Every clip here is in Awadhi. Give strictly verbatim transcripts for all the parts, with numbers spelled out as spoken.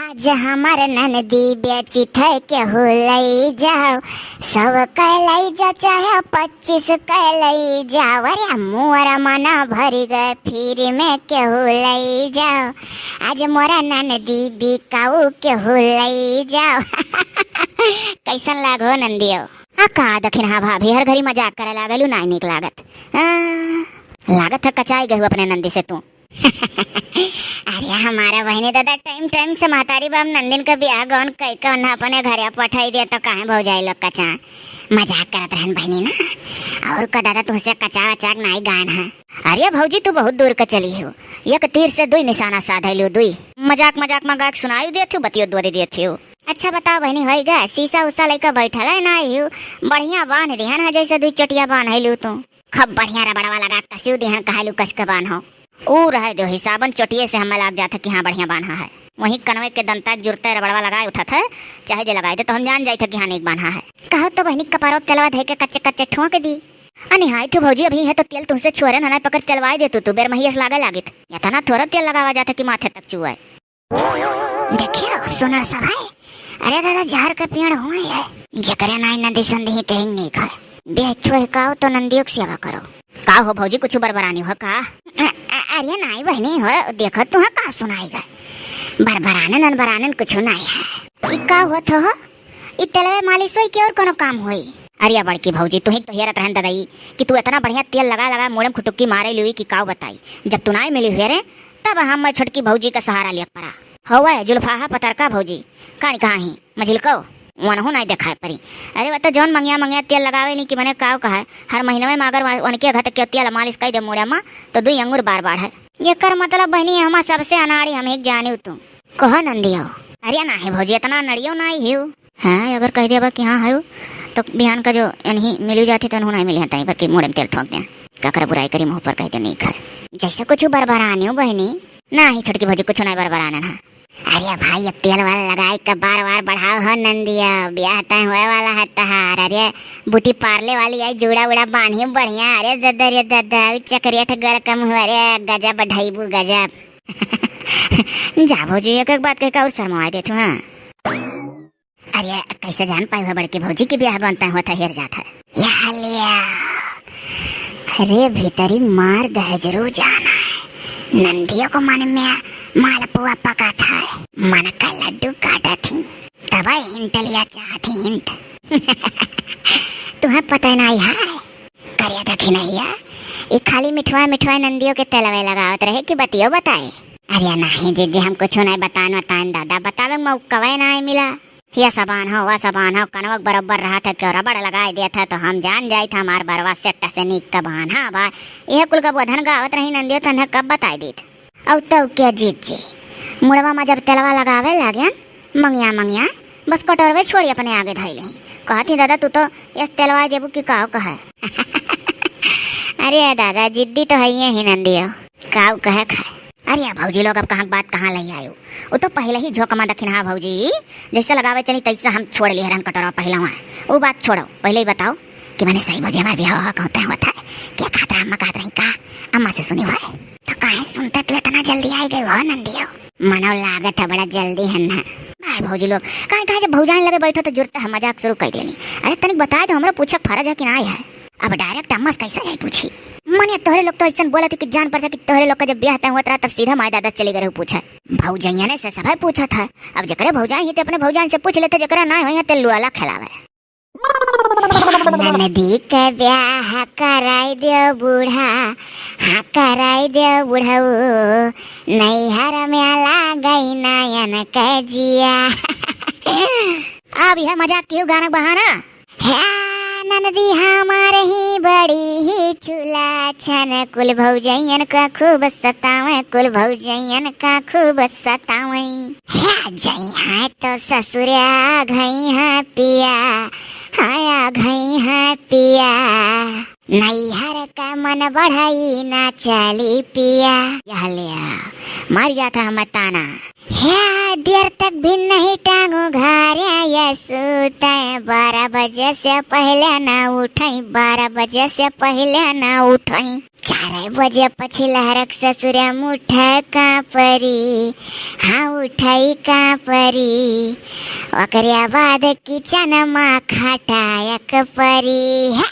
आज हमार ननदी बेचित है, केहू लई जाओ, सौ कै लई जा चाहे पच्चीस कै लई जाओ। अरे मोर मना भरी गए फ्री में, केहू लई जाओ। आज मोर ननदी बिकाऊ, केहू लई जाओ। कैसन लागो नंदियो? आ का दखिनहा भाभी, हर घड़ी मजाक करे लागलू, नाई नीक लागत। आ, लागत है कचाई गहू अपने नंदी से तू। अरे हमारा बहिनी दादा, टाइम टाइम से महतारी बाप नंदिन के बियाह गौन कई के उन्हें अपने घरे पठाई दे तो काहे भौजाई लोग कचा मजाक करत रहन बहिनी ना। और का दादा, तुहसे कचा वचाक नाई गान है। अरे भौजी, तू बहुत दूर का चली हो, एक तीर से दुई निशाना साधे लियो, दुई। मजाक मजाक में गायक सुनाई देत हो, बतियो दोरी देत हो। अच्छा बताओ बहिनी, होई गा शीशा उषा लइका बैठल है ना, यू बढ़िया बांध दिहन है, जैसे दुई चटिया बांध है लू तू। खूब बढ़िया रबड़वा लगा कसियो दिहन, कहलू कस के बांध हो। ऊ रहे दो हिसाबन, चोटिये से हमें लाग जात है कि हाँ बढ़िया बांधा है। वहीं कनवे के दंता एक जुरते रबड़वा लगाए उठत है, चाहे जे लगाए दे तो हम जान जाइत है कि हाँ नीक बांधा है। कहो तो बहिनी कपारो तेलवा धे के कच्चे कच्चे ठोंक दी। अनिहाई तू भौजी, अभी है तो तेल तुमसे छोरे ना पकड़ तेलवाए दे तू, तू बेर महियस लागे लागित। इतना थोड़ा तेल लगावा जाता कि माथे तक चुआए। देखियो, सुनो सब है। अरे दादा, जहर के पेड़ हुए है, जकरे नाई नदी संदेही तेहिंग नहीं खाए। बेह छुए काओ तो नंदियो के सेवा करो। का हो भौजी, कुछ बरबरानी हो का? अ-, अ-, अरे नाई बहिनी हो, देखो तुहा का सुनाई गए। बरबरानन अनबरानन कुछ नाई है। ई का होत हो? ई तेलवे मालिश होई कि और कोनो काम होई? अरे बड़की भौजी, तू ही तो हेरत रहन ददई कि तू इतना बढ़िया तेल लगा लगा मुड़े में खुटुक्की मारे लुई कि काऊ बताई। जब तू नाई मिली हुए रे, तब हम छोटकी भौजी का सहारा लिया पड़ा। हवे जुल्फाहा पतरका भौजी, कान कहाँ ही मझिलको, वनहु नाई देखाए परी। अरे वो तो जौन मंगिया मंगिया तेल लगावे नी कि मने काऊ कहा, हर महीनवे में अगर वा-, उनके घर तक के तेल मालिश कई दे मुड़े में, तो दुई अंगूर बार बार है। एकर मतलब बहिनी, हमा सबसे अनाड़ी हम ही जानी तू। कहो नंदियो। अरे ना है भौजी, इतना नड़ियो ना ही हियो। हाँ, अगर कह देबा कि हाँ है, तो बिहान का जो इन्हीं मिली जाती तो उन्होंने मिली हताई, बल्कि मुड़े में तेल ठोंक दें। का करे बुराई करी, मुँह पर कह दे नहीं खाए। जैसे कुछ बरबरानी हो बहिनी। ना ही छोटकी भौजी, कुछ नहीं बरबराना ना। अरे भाई, अब तेल वाला लगाई के बार बार बढ़ाओ हो नंदिया, ब्याह तय होए वाला है तहार। अरे बूटी पार्ले वाली आई, जूड़ा उड़ा बांधी बढ़िया। अरे दद्दा रे दद्दा, उ चकरेट गड़ कम हुआ रे, गजब ढैबू गजब। जा भौजी, एक एक बात कह के और शर्मवा देत हूँ, हाँ। अरे कैसे जान पाई हो बड़की भौजी की ब्याह गौन तय होत है, हेर जात है। यह लिया। अरे भीतरी मार दहजरू जाना है। नंदियों को मन में मालपुआ पका था, मन का लड्डू काटा थी, तब हिंट लिया चाहती हिंट। तुम्हें पता नहीं है, करिया दखिनैया, ई खाली मिठवा मिठवा नंदियों के तेलवे लगावत रहे कि बतियो बताए। अरे नहीं जीजी, हम कुछ नहीं बतान बतान दादा, बतावे मौकवे नहीं मिला। या सामान हो, वा सामान हो, कनवक बरोबर रहा था, क्यों रबड़ लगाए दिया था, तो हम जान जाई था हमार बरवा सेट से नीक का बहाना बा। यह कुल का बोधन गावत रही नंदियो, तन्हे कब बताई दीत। औ तौ के जीजी, मुड़वा में जब तेलवा लगावे लागेन, मंगिया मंगिया, बस कटोरवे छोड़ी अपने आगे धइले ही। कहती, "दादा, तू तो यस तेलवा देबू कि काव कहे?" अरे दादा, जिद्दी तो है ये ही नंदियो, काव कहे खाए। अरे भौजी लोग, अब कहाँ बात कहाँ ले आयो? वो तो पहले ही झोंकमा दखिनहा भौजी, जैसे लगावे चली तैसे हम छोड़ लिए रहन कटोरवा पहले वहाँ। वो बात छोड़ो, पहले ही बताओ कि मैंने सही भौजी हमारे बियाह हुआ कहते हुआ था, क्या खात रहा, अम्मा कहत रही का? अम्मा से सुनी हुआ है? तो काहे सुनते तू इतना जल्दी आई गई हो नंदियो? मनो लागत है बड़ा जल्दी है ना। आए भौजी लोग, काहे काहे जब भौजाइन लगे बैठो तो जुरते हम मजाक शुरू कर देनी। अरे तनिक बताए दो, हमरो पूछक फर्ज है कि ना है? अब डायरेक्ट अम्मा से कैसे जाई पूछी? मने तोहरे लोग तो ऐसन बोलत कि जान पड़ता कि तोहरे लोग का जब ब्याह तय हुआ रहा तब सीधा माई दादा चले गए रहे पूछे। भौजैयने से सभे पूछत है, अब जकरे भौजाई है ते अपने भौजाइन से पूछ लेते, जकरा ना होई है ते लुआला खेलावे। ननदी के ब्याह कराई दियो बूढ़ा, हाँ कराई दियो बुढ़ऊ, नैहर में लागई नयन के जिया। अब यह मजाक क्यों गाना बहाना? हे ननदी हमार ही बड़ी ही चूल्हा छन, कुल भौजैयन का खूब सतावे, कुल भौजैयन का खूब सतावे। हे जइहाँ तो ससुरे आ गई है पिया, हाँ आ गई है पिया। नैहर का मन बढ़ाई ना चली पिया। यह लिया, मर जाता हम ताना। हे देर तक भी नहीं टांगू घरे ये सूते, बारह बजे से पहले ना उठाई, बारह बजे से पहले ना उठाई। चार बजे पछिलहरक ससुरे मुठे का परी, हाँ उठई का परी। ओकरे बाद किचन मा खटायक परी। हे!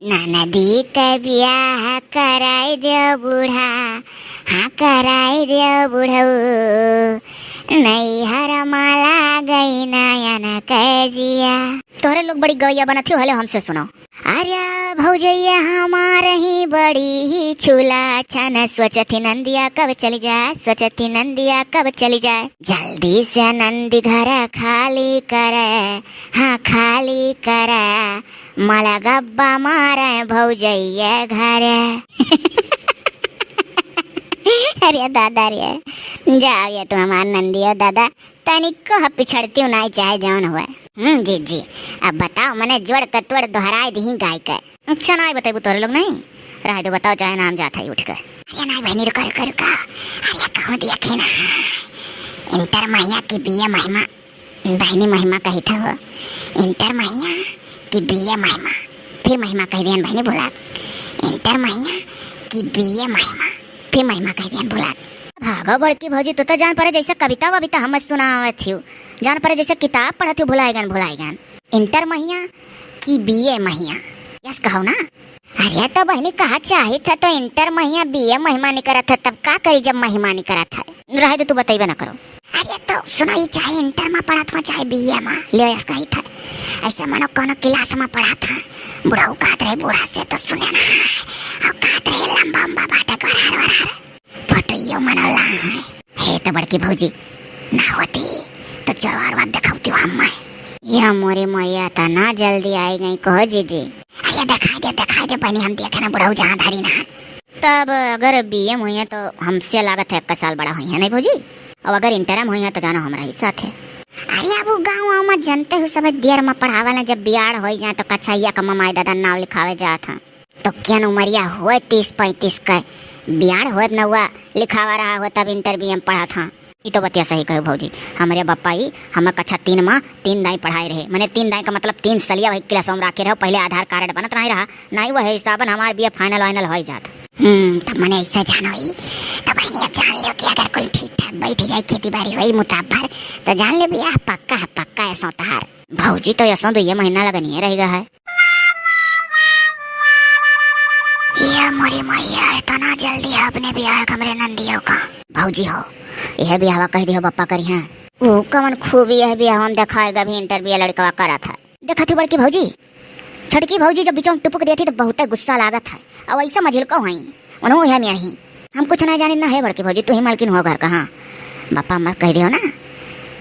ननदी के बियाह कराई देव बूढ़ा, हाँ कराई देव बुढ़ऊ, नैहर मा लागई नयन के जिया। तोहरे लोग बड़ी गवैया बनत हो, हले हमसे सुनो। अरे भौजैया हमार ही बड़ी ही छुलाछन, सोचत ही नंदिया कब चली जाए, सोचत ही नंदिया कब चली जाए। जल्दी से नंदी घर खाली करे, हाँ खाली करे, मलगब्बा मारे भौजैया घरे। अरे दादा रे, जाओ ये तो हमार नंदिया दादा, तनिको ह पिछड़ती नाई चाहे जौन हुए। हम्म, जी, जी। अब बताओ, मने जोड़ के तोड़ दोहराए दही गाय के। अच्छा, नाई बतेबू तोरे लोग नहीं? रहे दो, बताओ, चाहे नाम जात है उठ के। अरे नाई बहनी, रुका, रुका, रुका। अरे कहूँ देखी ना, इंटर महिया की बीए महिमा, बहनी महिमा कही था हो। इंटर महिया की बीए महिमा, फिर महिमा कह दियन बहनी भुला। इंटर महिया की बीए महिमा, फिर महिमा कह दियन भुला। भागो बड़की भौजी, तू तो जान पड़े जैसे कविता वविता हम सुनावत हियो, जान पड़े जैसे किताब पढ़त हियो, भुलाएगन भुलाएगन। इंटर महिया की बीए महिया, यस कहो ना। अरे तो बहनी कहा चाहित है तो इंटर महिया बीए महिमा निकरत है, तब का करी जब महिमा निकरत है। रहे तो तू बतैबे ना करो। अरे तो सुनो, ई चाहे इंटर में पढ़त हो चाहे बीए में, ले यस कही था। ऐसे मनो कोनो क्लास में पढ़त है, बुढ़ऊ कहत रहे बूढ़ा से तो सुने ना, और कहत रहे लंबा लंबा बाटे गरहर वरहर। फोटो यो मनौला है। हे तो बड़की भौजी, ना होती तो चोरवा देखौती हम मैं। या मोरे मैया, तना जल्दी आई गई कहो जीजी। अरे दिखाई दे, दिखाई दे बहनी, हम देखे ना बुढ़ऊ जहाँ धरी ना। तब अगर बीए में हुई है तो हमसे लागत है एक साल बड़ा हुई है नहीं भौजी, और अगर इंटर में हुई है तो जानो हमरा ही साथ है। अरे अब वो गाँव वाँव में जनते हो सब देर में पढ़ावल, जब बियाड़ हो जाए तो कछैया का ममाई दादा नाव लिखावे जात हैं। तो केन उमरिया होए तीस पैंतीस के, बियाड़ होत नउआ लिखावा रहा हो तब इंटर बीए में पढ़त हाँ। ई तो बतिया सही कहो भौजी, हमरे बप्पा ई हमें कक्षा तीन में तीन दाई पढ़ाए रहे, मने तीन दाई का मतलब तीन सलिया वही क्लास में राखे रहे, पहले आधार कार्ड बनत नहीं रहा, नहीं वह हिसाबन हमार बीए फाइनल वाइनल हो जात। हम्म, तब मने ऐसा जानो ही, तब बहनी अब जान लियो कि अगर कुल ठीक ठाक बैठ जाए, खेती बाड़ी होई मुताबर, तो जान ले बियाह पक्का है, पक्का है सौतहार। भौजी तो यसो दुइये महीना लगनिये रह गया है। ये मोरी मैया, इतना जल्दी अपने बियाह हमरे नंदियों का। भौजी हो, यह बियाहवा कह दियो बप्पा करी हैं। ऊ कवन खूबी यह बियाहवा में देखाएगा, भी इंटर बीए लड़कवा करत है। देखत ही बड़की भौजी, छोटकी भौजी जब बीचों में टुपुक देती तो बहुते गुस्सा लागत है। और ऐसा मझिलको हई, उन्हों है मेर ही। हम कुछ नहीं जानी ना है बड़की भौजी, तू ही मालकिन हो घर का। हाँ, बापा अम्मा कह दियो ना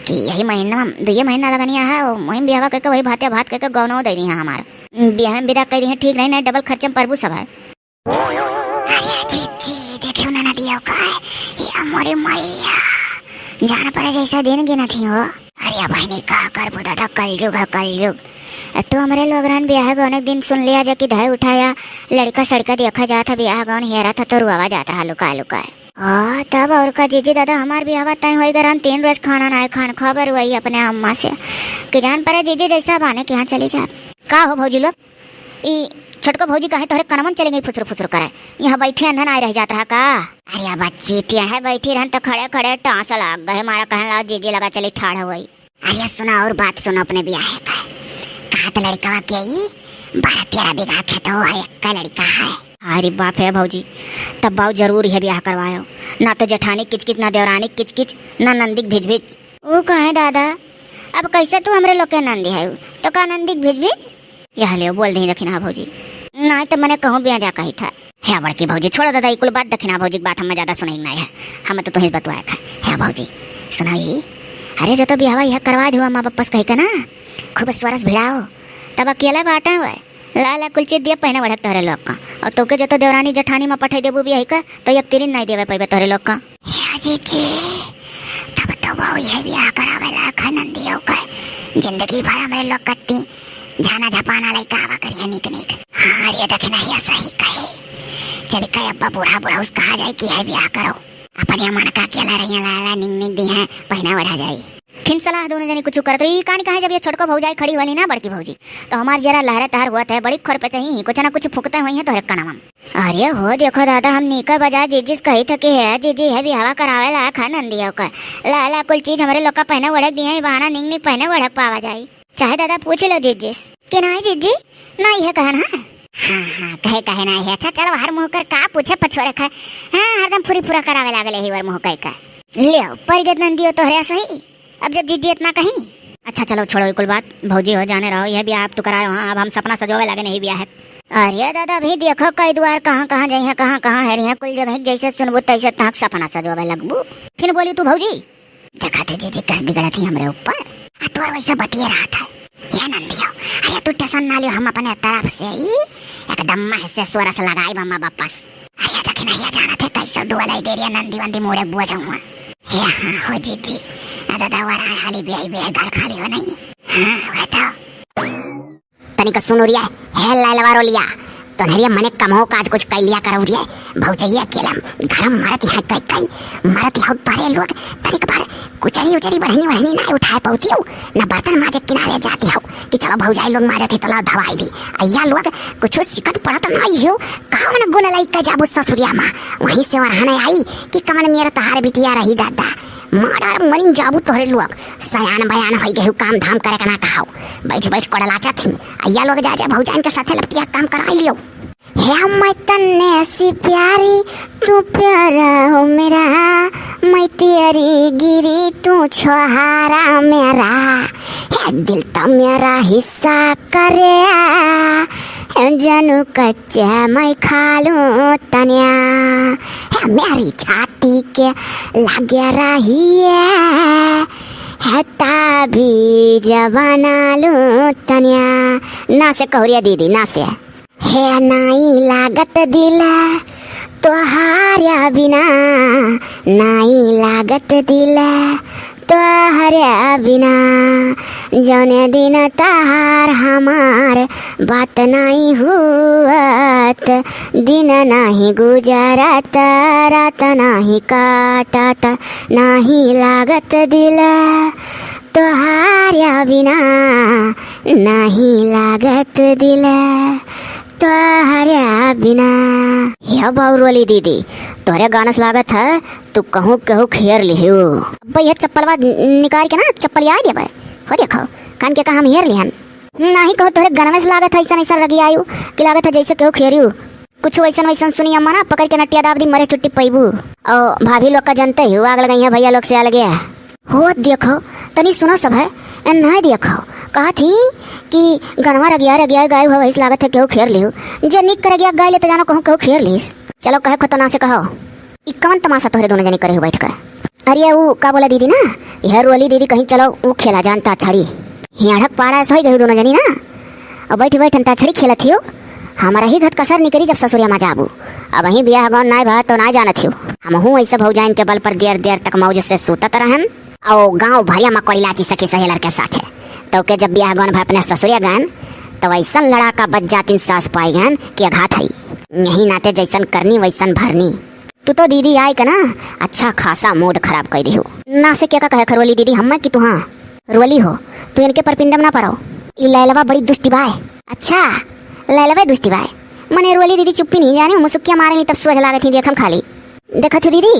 कि यही महीना में, दुइये महीना लगनिया है, वो मुहिम बियाहवा करके वही भात्या भात करके गौनो दे दी है हमार। बियाह में विदा कह दी है, ठीक नहीं, नहीं डबल खर्चे में परबू सब है। अरे जीजी, देखियो ना नदिया का है, या मोरी मैया, जान पड़े जैसा दिन गिनत ही हो। अरे बहनी, का करबू दादा, कलयुग है, कलयुग। एक तो हमरे लोग रहन बियाह गौन एक दिन सुन लिया जा कि धाय उठाया, लड़का सड़का देखा जात है, बियाह गौन हेरा था तो रुआवा जात रहा लुका लुका। ओ, तब और का जीजी दादा, हमार बियाहवा तय होई गरन, तीन रोज खाना नाय खान, खबर हुई अपने अम्मा से कि जान पड़े जीजी जैसा बाने के यहाँ चली जात। का हो भौजी लोग, ई छोटको भौजी काहे तोहरे कनवा में चली गई फुसुर फुसुर करे? यहाँ बैठे अंधन आए रह जात रहा का? अरे बच्ची, टेढ़े बैठी रहन तो खड़े खड़े टाँस लाग गए, हमारा कहन लाओ जीजी लगा चली ठाढ़ होई। अरे सुना और बात सुनो अपने बियाह का। कहा तो लड़कवा के ई बारह तेरह बीघा खेत हो है, एक लड़का है। अरे बाप है भौजी, तब बाऊ जरूर है बियाह करवायो, ना तो जेठानी किचकिच, ना देवरानी किचकिच, ना नंदी भिजभिज। ऊ कहे दादा, अब कैसे तू हमरे लोग के नंदी है, तो का नंदी भिजभिज? यह ले बोल दी दखिना भौजी, नहीं तो मने कहूँ बिया जा कही था। हे बड़की भौजी, छोड़ो दादा, ई कुल बात दखिना भौजी के बात हमें ज्यादा सुनाई नहीं है, हम तो तुहिस बतवाए था। हे भौजी, सुनाई, अरे जो तो बियाहवा यह करवा दियो माँ बापस कही का ना, खूब सरस भिड़ाओ, तब अकेला बाटे हुए, ला ला कुल चीज दिया पहने बढ़क तोहरे लोग का, और तोके जो तो देवरानी जेठानी में पठाई देबू बियाही का, तो एक तिरिन नहीं देवे पैबे तोहरे लोग का। हे जीजी, तब तो बहू यह बियाह करावे लायक है नंदियों का, जिंदगी भर हमरे लोग कत्ती झाना झपाना लइका आवा करिया निक निक। हाँ, ये देखे नहीं, ये सही कहे। चल के अब्बा बूढ़ा बूढ़ा उस कहा जाए कि है बियाह करो। अपने मन का अकेला रहिया, लाला निंग निंग दी है, पहना बढ़ा जाए। फिन सलाह दोनों जनी कुछ करत रही, कानी कहे जब ये छोटको भौजाई खड़ी वाली ना बड़की भौजी, तो हमार जरा लहरे तहर हुआ थे, बड़ी खुरपे चाहिए, कुछ ना कुछ फूकते हुई हैं तोहरे कनवा में। अरे हो देखो दादा, हम नीका बजाय जीजी से कही थे कि है जीजी, है बियाहवा करावे लायक है नंदिया का। ला ला कुल चीज हमरे लोग का पहने ओढ़क दिए, बहाना निक निक पहने ओढ़क पावा जाई। चाहे दादा पूछ लो जीजी से। कि नहीं जीजी, नहीं है कहन, हाँ? हाँ, हाँ, कहे, कहे नहीं है। अच्छा, चलो, हर मुँह कर का पूछे पछोरे खाए। हाँ, हरदम फुरी फुरा करावे लागले ही वर मुँह कह का। ले, पर गत नंदियो तोहरे सही। अब जब जीजी इतना कही। अच्छा, चलो, छोड़ो, कुल बात, भौजी हो जाने रहो, यह बियाह अब तो करायो, हाँ, अब हम सपना सजोवे लागे नहीं बियाह है। अरे दादा, अभी देखो, कई दुआर कहाँ, कहाँ जाई हैं, कहाँ, कहाँ है रही हैं, कुल जगह जैसे सुनबू तैसे तहक सपना सजोवे लगबू। फिर बोली तू भौजी, देखा थे जीजी कस बिगड़त ही हमरे ऊपर। आ तोर वैसे बतिये रहत है। ये नंदियो, अरे तू टेंशन ना लियो, हम अपने तरफ से ही एकदम महसे सोरस लगाई बम्मा वापस। अरे देखी नहीं, ये जानत है कैसे डुअल आई दे रही है नंदी वंदी मुड़े बुआ जाऊँ। हे हाँ हो जीजी, आ दादा वरा हाली बियाई बियाई घर खाली हो नहीं। हाँ, वह तो। तनिक सुनु रिया, हे लैलवा रोलिया, तोहरिया मने कमहो काज कुछ कइ लिया करउ रिया। भौजैया अकेले हम घर में मरत यहाँ कई कई, मरत यहाँ तोहरे लोग तनिक भर कुचरी उचरी बढ़नी वढ़नी ना उठाए पउतियो, ना बर्तन माजे किनारे जाती हो कि चलो भौजाई लोग माजत ही तो लाओ धवाई ली। अइया लोग कुछ सिकत पड़त ना हो, कहाँ मन गुण लई के जाबू ससुरिया माँ, वहीं से वरहने आई कि कमन मेरा तहार बिटिया रही दादा। मार मरिन जाबू तोहरे लोग। सयान बयान होई गहू, काम धाम करे के ना कहाओ। बैठ बैठ कोड़लाचा थी। अइया लोग जा जा भौजाइन के साथे लपटिया काम कराई लियो। हे मैं तन्ने सी प्यारी, तू प्यारा हो मेरा, मैं तेरी गिरी, तू छोहारा मेरा। हे दिल तो मेरा हिस्सा करे, हे जानू कच्चे मैं खा लूं तनिया। हे मेरी छाती के लागे रहिए, हे ताबीज बना लूं तनिया। ना से कहुरिया दीदी, ना से। हे नाई लागत दिल तोहार बिना, नाई लागत दिल तोहरे बिना। जौने दिन तहार हमार बात नाई हुअत, दिन नाहीं गुजरत, रात नाहीं काटत, नाहीं लागत दिल तोहार बिना, नाहीं लागत दिल तोहरे बिना। हे बाउर वाली दीदी, तोहरे गाना से लागत है तू कहूँ केहू खेर लिहू। अब्बे ये चप्पलवा निकाल के ना चप्पल याद देबे। हो देखो, कान के का हम हेर लिहन। नाही कहो तोहरे गनवे से लागत है ऐसन ऐसन रगी आयु कि लागत है जैसे केहू खेरियू। कुछ वैसन वैसन सुनी अम्मा ना पकड़ के नटिया दाब दी, मरे छुट्टी पैबू। ओ भाभी लोग का जनते ही आग लगाई है भैया लोग से अलगे। हो देखो, तनी सुनो सब है, ए, नहीं देखो, कहा थी कि गनवा रगिया रगिया गाय हुआ वैसे लागत है केहू खेर लिहू। जे निक कर रगिया गाय ले तो जानो कहूँ केहू खेर लीस। चलो कहे खो तो ना से कहो। ई कवन तमाशा तोहरे दोनों जनी करे हो बैठ कर? अरे ऊ का बोला दीदी ना, यह रोली दीदी कहीं चलो ऊ खेला जान ताछड़ी। हियाड़क पाड़ा ऐसा ही गई दोनों जनी ना। अब बैठी बैठ अंताक्षरी खेलत हियो। हमारा ही घत कसर निकरी जब ससुरिया मा जाबू। अब वहीं बियाह गौन नाय भा तो नाय जानत हियो। हमहू ऐसे भौजाइन के बल पर देर देर तक मौज से सूतत रहन। औ गाँव भरिया मा कोड़ी लाची सखी सहेलर के साथे। तो के जब बियाह गौन भा अपने ससुरिया गन, तो ऐसन लड़ाका बज जातिन सास पाई गन कि अघात हई। यही नाते जैसन करनी वैसन भरनी। तू तो दीदी आए के ना अच्छा खासा मूड खराब कर दिहू। ना से क्या का कहे खरोली दीदी हम्मे कि तू हाँ रोली हो, तू इनके परपिंदम ना पड़ो। ई लैलवा बड़ी दुष्टी बाय। अच्छा, लैलवा दुष्टी बाय। मने रोली दीदी चुप्पी नहीं जाने, मुसुकिया मारे नहीं तब सोच लागत ही देखम खाली। देखत हो दीदी,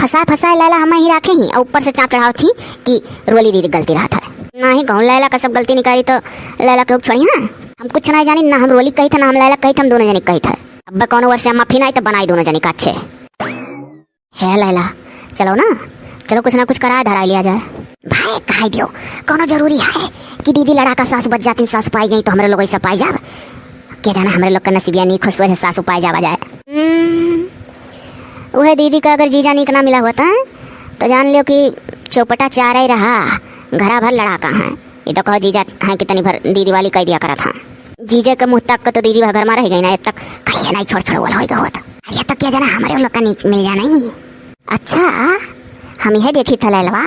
फंसाए फंसाए लैला हमें ही राखे ही और ऊपर से चाप चढ़ावत ही कि रोली दीदी गलती रहत है। नहीं कहूँ लैला का सब गलती निकाली तो लैला के छोड़ी हाँ। हम कुछ नहीं जानी, ना हम रोली कही था ना हम लैला कही था, हम दोनों जने कही था। अब कौनो वर्ष अम्मा फिर आई तो बनाई दोनों जने का अच्छे। हे लैला, चलो ना, चलो कुछ ना कुछ कराए धराए लिया जाए। भाई कहे दियो, कौनो जरूरी है कि दीदी लड़ाका सास बच जाती, सास पाई गई तो हमरे लोग ऐसा पाई जाब? क्या जाना हमरे लोग का नसीबिया नीक हो, सोझे सास पाई जावा जाए। हम्म, उहे दीदी का अगर जीजा नीक ना मिला होता तो जान लियो कि चौपटा चार ही रहा, घरा भर लड़ाका है। ये तो कहो जीजा है कि तनी भर दीदी वाली कह दिया करत हाँ। जीजे के मुँह तक के तो दीदी वह घर मा रह गई ना, अब तक कहिए नहीं छोड़ छोड़ वाला होई गवत। अरे तो क्या जाना हमरे लोग का नीक मिल जा नहीं। अच्छा, हम यह देखी था लैलवा,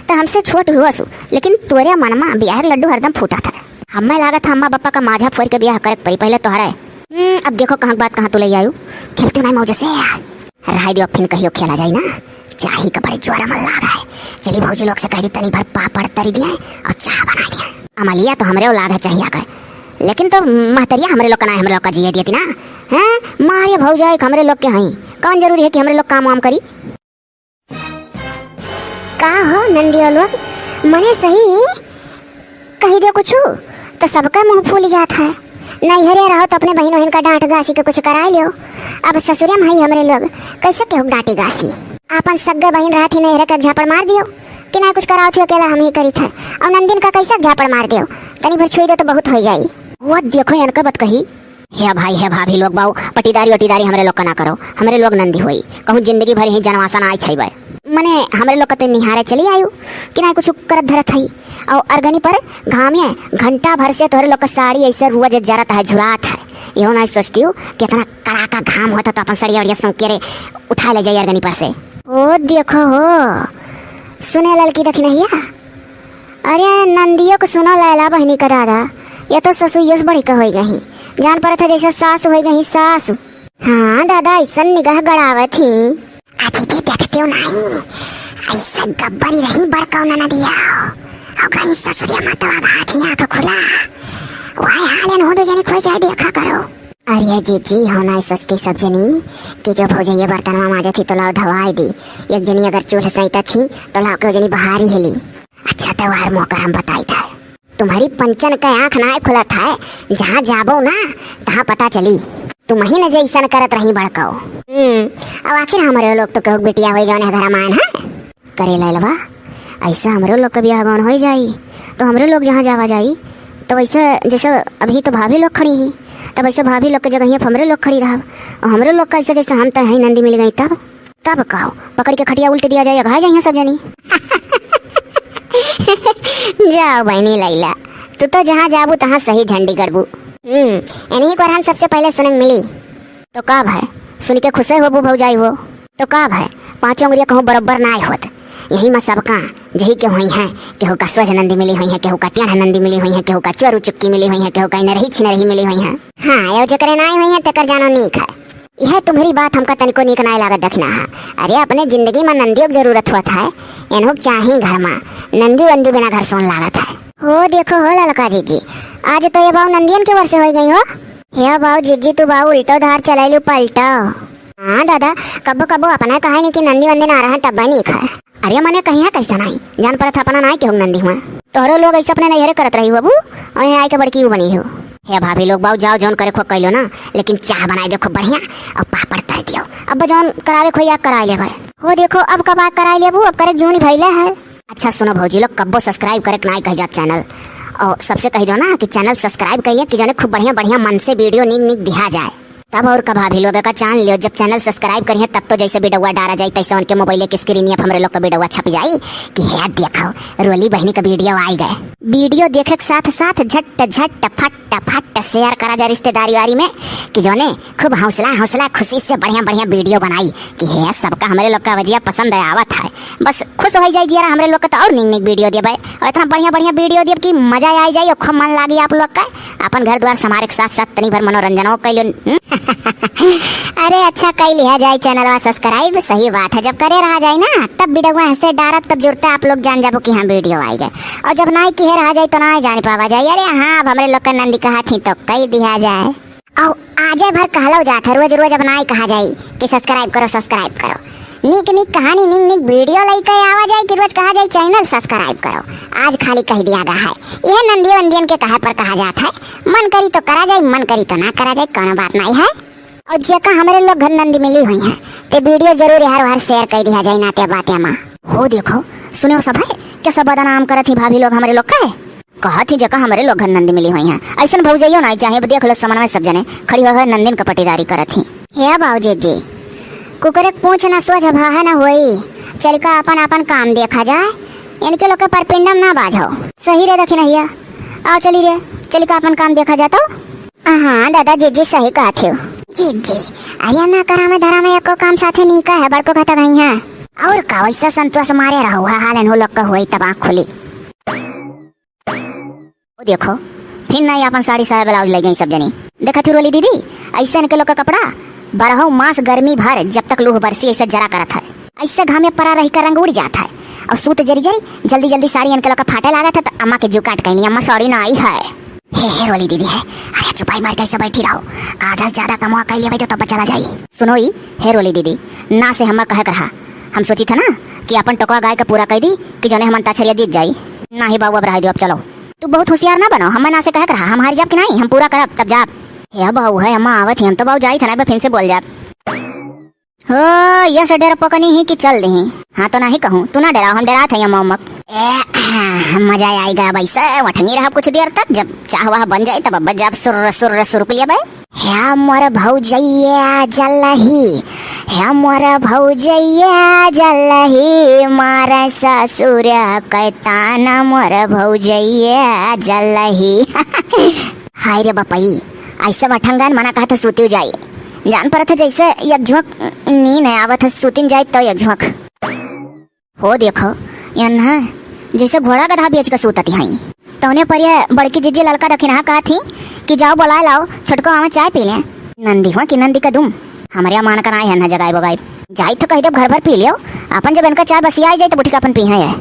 तो हमसे छोट हुआ सु, लेकिन तोरे मन मा बियाह लड्डू हरदम फूटा था। हमें लागत है अम्मा बप्पा का माझा फोड़ के बियाह करे के पड़ी पहले तोहरे। हम्म, अब देखो कहाँ बात कहाँ तू ले आयु। खेलती नहीं मौज से। रहाई दियो, फिन कहियो खेला जाई ना। चाही का बड़े जोर में लाग है। चली भौजी लोग से कह दी, तनी भर पापड़ तरी दिए और चाह बनाई दिए। अमलिया तो हमरे लाग है चाहिया कर, लेकिन तो महतरिया हमरे लोग का ना, हमरे लोग का जिए दिए थी ना। हैं, मारे भौजाई हमरे लोग के हई, कौन जरूरी है कि हमरे लोग काम वाम करी? का हो नंदियो लोग, मने सही कही दे कुछ तो सबका मुंह फूल जात है। नैहरे रहो तो अपने बहिन वहिन का डांट गासी के कुछ कराई लियो। अब ससुरे में हई हमरे लोग, कैसे केहू डांटी गासी? आपन सग्गे बहिन रहत ही नैहरे के झापड़ मार दियो कि ना कुछ कराओ थी, अकेला हम ही करी थे। और नंदिन का कैसे झापड़ मार दियो, तनी भर छुई दे तो बहुत हो जाई। वो देखो इनका बात कही, हे भाई, हे भाभी लोग बाऊ, पटीदारी वटीदारी हमरे लोग का ना करो, हमरे लोग नंदी होई, कहूँ जिंदगी भर यही जनवासा ना आई छैबे। मने हमरे लोग का तो निहारे चली आयु कि ना कुछ करत धरत हई। और अरगनी पर घामे घंटा भर से तोहरे लोग का साड़ी ऐसे रुआ जे जरत है, झुरात है। यहो ना सोचती हूँ कि इतना कड़ाका घाम होता तो अपन सड़िया उड़िया सूंघ के रे उठा ले जाई अरगनी पर से। ओ देखो हो, सुने ललकी दखिनहिया, अरे नंदियो के सुनो लैला बहिनी का दादा, ये तो ससुइयो से बढ़ी के होई गई। जान पड़त है जैसे सास होई गई सास। हाँ दादा, ऐसन निगाह गड़ावत ही। अजी जी देखते हो नहीं, ऐसे गब्बरी रही बड़का ननदिया। हो गई ससुरिया मतवा घात ही आँख खुला। वाह हालन हो दो जने खोई जाए देखा करो। अरे जीजी, हो ना सोचती सब जनी कि जो भौजैया बर्तनवा माजत ही तो लाओ धवाई दी, एक जनी अगर चूल्ह सैतत ही तो लाओ के जनी बहारी हेली। अच्छा त्योहार मौका हम बताई था, तुम्हारी पंचन का आँख ना खुलत है, जहाँ जाबो ना तहाँ पता चली। तुम ही न जैसन करत रही बड़काओ। हम्म, अब आखिर हमरे लोग तो केहू बिटिया होई जौन है घर मान है। करे लैलवा, ऐसा हमरो लोग का बियाह गौन हो जाई, तो हमरो लोग जहाँ जावा जाई, तो वैसे जैसे अभी तो भाभी लोग खड़ी ही, तब वैसे भाभी लोग के जगह अब हमरे लोग खड़ी रहब, और हमरो लोग का ऐसे जैसे हम तय हैं नंदी मिल गई तब, तब कहो पकड़ के खटिया उल्ट दिया जाए, अघा जाइए सब जनी। जाओ बहनी लैला, तू तो जहाँ जाबू तहाँ सही झंडी गड़बू। हम्म, इन्हीं को हम सबसे पहले सुनंग मिली। तो का भाई, सुन के खुशे होबू भौजाई हो? तो का भाई, पाँचों उंगलिया कहूँ बरोबर ना आए होत। यही में सबका, यही के होई हैं, केहू का सोझ नंदी मिली होई हैं, केहू का टेढ़ नंदी मिली होई हैं, केहू का चोरू चुक्की मिली होई हैं, केहू का इनरही छिनरही मिली होई हैं। हाँ, यो जेकरे नाई होई हैं, तेकर जानो नीक है। यह तुम्हरी बात हमका तनिको नीक नाई लागत दखिना है। अरे, अपने जिंदगी में नंदियो की जरूरत होत है, एनहू के चाही घर में। नंदी वंदी बिना घर सोन लागत है। हो देखो हो ललका जीजी, आज तो ये बाऊ नंदियन के वर्ष होई गई हो। हे बाऊ जीजी, तू बाऊ उल्टो धार चलैलू पलटो। हाँ दादा, कब्बो कब्बो अपना कहे नहीं कि नंदी वंदी ना रहे तब नहीं खाए। अरे मने कहीं है कैसा नहीं, जान पड़त अपना नाई केहू नंदी हुआ। तोहरो लोग ऐसे अपने नैहरे करत रही हो बाबू, और यहाँ आके बड़की यू बनी हो। हे भाभी लोग बाऊ जाओ जौन करे खो कैलो ना, लेकिन चाह बनाई दे खूब बढ़िया और पापड़ तल दियो। अब जौन करावे खो या कराए ले भाई। हो देखो अब कब आ कराए लेबू, अब करे जून भैले है। अच्छा सुनो भौजी लोग, कब्बो subscribe करे के नाई कह जात channel, और सबसे कह दो ना कि channel subscribe कर लिया कि जौने खूब बढ़िया बढ़िया मन से video नीक नीक दिहा जाए। तब और का भाभी लोग का जान लियो, जब channel subscribe करिए तब तो जैसे वीडियो डारा जाए तैसे उनके mobile के screen पर हमरे लोग का वीडियो छप जाई कि हे देखो रोली बहनी का video आई गए। Video देखे के साथ साथ झट झट फट फट share करा जाए रिश्तेदारी वारी में कि जौने खूब हौसला हौसला खुशी से बढ़िया बढ़िया video बनाई कि हे सबका हमरे लोग का आवाजिया पसंद आवत है। बस खुश हो जाए जियारा हमरे लोग का तो और नीक नीक video देबे और इतना बढ़िया बढ़िया video देब कि मजा आ जाए और खूब मन लागी आप लोग का। अपन घर द्वार संभारे के साथ साथ तनी भर मनोरंजन हो कैलो। अरे अच्छा कई लिहा जाए channelवा subscribe, सही बात है जब करे रहा जाए ना तब वीडियो हंसे डारत तब जुड़ते आप लोग जान जाबो कि हाँ video आई गए। और जब नाई किहे रहा जाए तो ना जान पावा जाए। अरे हाँ अब हमरे लोग का नंदी कहा थी तो कई दिहा जाए। और आजे भर कहलो जात है, रोज रोज अब नाई कहा जाई कि subscribe करो, subscribe करो। नीक नीक कहानी, नीक नीक video लेके आवा जाई कि रोज कहा जाई channel subscribe करो। आज खाली कह दिया गया है, यह नंदियो वंदियन के कहे पर कहा जात है। मन करी तो करा जाई, मन करी तो ना करा जाई, कोनो बात नहीं है। और जेका हमरे लोग घर नंदी मिली हुई है, ते video जरूर यार वार share कर दिया जाए नाते बाते मा। हो देखो, सुनो सब है, कैसा बदनाम करत ही भाभी लोग हमरे लोग का है। कहत ही जेका हमरे लोग घर नंदी मिली हुई हैं। ऐसन भौजइयो नाई चाहे, अब देख लो समनवा सब जने खड़ी हो है नंदिन का पटीदारी करत ही। हे बाबूजी जी, कुकरे के पूछ ना सोझ भाहे ना होई। चल का अपन अपन काम देखा जाए, इनके लोग के परपिंडम ना बाझो। सही रे दखिनहिया, आओ चली रे, चल का अपन काम देखा जाए तो। हाँ दादा जीजी सही कहत हो। जीजी, अरे ना करा में धरा में एको काम साथे नीका है, बड़को कहता नहीं है। और का वैसा संतोष मारे रहो, हालन हो लोग का होई तब आँख खुली। ओ देखो, फिर नाई आपन साड़ी साया ब्लाउज ले गई सब जनी। देखत ही रोली दीदी, ऐसे इनके लोग का कपड़ा बारहो मास गर्मी भर जब तक लूह बरसी ऐसे जरा करत है। ऐसे घामे परा रही का रंग उड़ जात है। और सूत जरी जरी जल्दी जल्दी साड़ी अनके लोग का फाटे लागत है, तो अम्मा के जीव काट कहली, "अम्मा, साड़ी ना आई है।" "हे, हे रोली दीदी है, अरे चुपाई मार के ऐसे बैठी रहो, आधा से ज्यादा कमवा कर लेबै तो तब चला जाई।" "सुनो ई, हे रोली दीदी, ना से हम्मा कहे के रहा, हम सोची था ना कि अपन टोकवा गाय का पूरा कर दी कि जौने हम अंताक्षरिया जीत जाई। ना ही बाबू, अब रह दो, अब चलो।" "तू बहुत होशियार ना बनो, हम्मा ना से कहे के रहा, हम हार जाब कि नहीं, हम पूरा करब तब जाब।" "हे बहू है, अम्मा आवत ही, हम तो बाबू जाई था ना, फिर से बोल जाब।" "हो, यह से डर पकनी ही कि चल दही।" "हाँ तो नहीं कहूँ, तू ना डराओ, हम डरात है अम्मा उम्मक।" "ए, मजा आएगा अब ऐसे, वठंगी रहा कुछ देर तक, जब चाह वाह बन जाए तब अब जब सुर्र सुर्र सुर्र पिलिया बे।" "हे मोर भौजैया जलही, हे मोर भौजैया जलही, मार ससुर कैतान मोर भौजैया जलही।" हाय रे बपई, ऐसे वठंगन मना कहत सूतिउ जाई। जान परत है जैसे एक झोंक नींद आवत है, सूतिन जाई तो एक झोंक। हो देखो, यन्हा जैसे घोड़ा गधा बेच के सूतती हई। तौने पर ये बड़की जीजी ललका दखिनहा कहत ही कि जाओ बोलाए लाओ, छोटको आवे चाय पी ले। नंदी हुआ कि नंदी का दुम, हमरे मान का नाय है ना जगाई बगाई। जाई तो कह देब घर भर पी लियो, अपन जब इनका चाय बसिया आई जाई तो बुढ़िका अपन पी है।